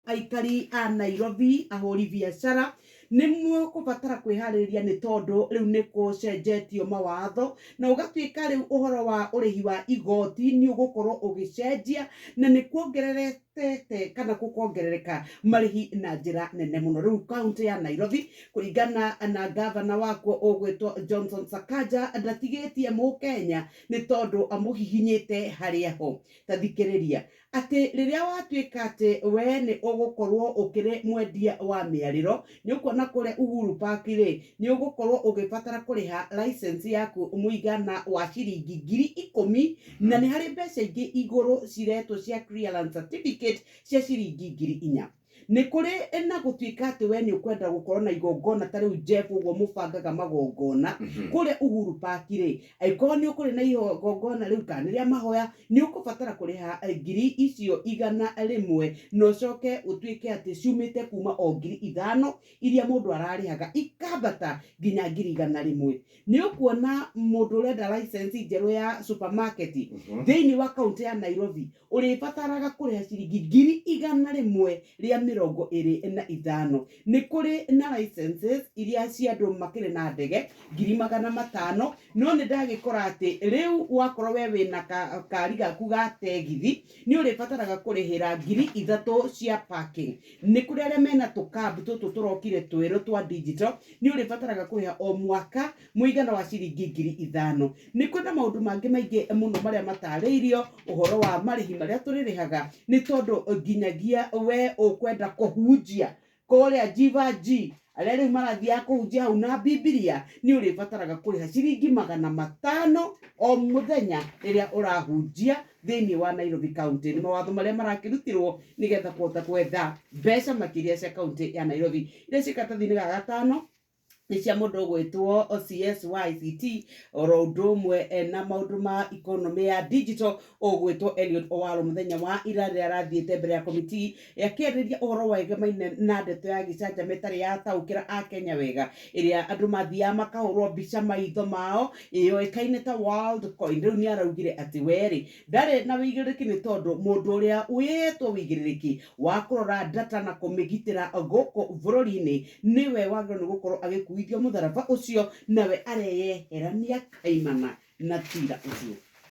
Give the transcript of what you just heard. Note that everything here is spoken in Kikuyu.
Aikari a Nairobi, ahũri biacara, nĩ mũkũbatara kwĩharĩrĩria nĩ tondũ rĩu nĩ gũcenjetio mawatho na ũgatuĩka rĩu ũhoro wa ũrĩhi wa igoti nĩ ũgũkorwo ũgĩcenjia na nĩ kuongererekete kana gũkongerereka marĩhi na njĩra nene mũno. Rĩu kaũntĩ ya Nairobi kũringana na ngavana wakuo ũgwĩtwo Johnson Sakaja ndatigĩtie mũkenya nĩ tondũ amũhihinyĩte harĩa ho. Ta thikĩrĩria. Atĩ rĩrĩa watuĩka atĩ we nĩ ũgũkorwo ũkĩrĩ mwendia wa mĩarĩro, nĩ ũkuona kũrĩa Uhuru Park rĩ, nĩ ũgũkorwo ũgĩbatara kũrĩha license yaku mũigana wa ciringi 10,000, na nĩ harĩ mbeca ingĩ igũrũ ciretwo cia clearance certificate cia ciringi 4,000. Nĩ kũrĩ na gũtuĩka atĩ we nĩ ũkwenda gũkorwo na igongona ta rĩu Jeff ũguo mũbangaga magongona kũrĩa Uhuru Park rĩ, angĩkorwo nĩ ũkũrĩ na igongona rĩu kana nĩ rĩa mahoya, nĩ ũkũbatara kũrĩha 100,000 na ũcoke ũtuĩke atĩ ciumĩte kuma o 5,000 iria mũndũ ararĩhaga ikambata nginya 100,000. Nĩ ũkuona mũndũ ũrenda license njerũ ya supermarket thĩinĩ wa kaũntĩ ya Nairobi ũrĩbataraga kũrĩha ciringi 125,000. Nĩ kũrĩ na licenses iria cia andũ makĩrĩ na ndege 500,000, no nĩ ndagĩkora atĩ rĩu wakorwo we wĩna kari gaku ga tegithi, nĩ ũrĩbataraga kũrĩhĩra 3,000 cia parking. Nĩ kũrĩ arĩa mena tũkabu tũtũ tũrokire twerũ twa digital, nĩ ũrĩbataraga kũrĩha o mwaka mũigana wa ciringi 5,000. Nĩ kũrĩ na maũndũ mangĩ maingĩ mũno marĩa matarĩirio ũhoro wa marĩhi marĩa tũrĩrĩhaga, nĩ tondũ nginyagia we ũkwenda kũhunjia kũrĩa Jivanjii, arĩa rĩu marathiaga kũhunjia hau na Bibilia, nĩ ũrĩbataraga kũrĩha ciringi 500 o mũthenya rĩrĩa ũrahunjia thĩinĩ wa Nairobi County. Nĩ mawatho marĩa marakĩrutirwo nĩgetha kũhota gwetha mbeca makĩria cia kaũntĩ ya Nairobi. Iria ciĩ karatathi-inĩ ga gatano nĩ cia mũndũ ũgwĩtwo CS wa ICT oro ũndũ ũmwe na maũndũ ma economy ya digital ũgwĩtwo Eliud Owalo mũthenya wa ira rĩrĩa arathiĩte mbere ya komiti akĩarĩrĩria ũhoro wegemaine na ndeto ya gĩcanjama ĩtarĩ yataũkĩra akenya wega ĩrĩa andũ mathiaga makahũrwo mbica maitho mao ĩyoĩkaine ta Worldcoin. Rĩu nĩ araugire atĩ werĩ ndarĩ na wĩigĩrĩrĩki nĩ tondũ mũndũ ũrĩa wĩtwo wĩigĩrĩrĩki wa kũrora data na kũmĩgitĩra gũkũ bũrũri-inĩ nĩwe wagĩrĩirwo nĩ gũkorwo agĩkuithio mũtharaba ũcio nawe areyeherania kaimana na cira ũcio.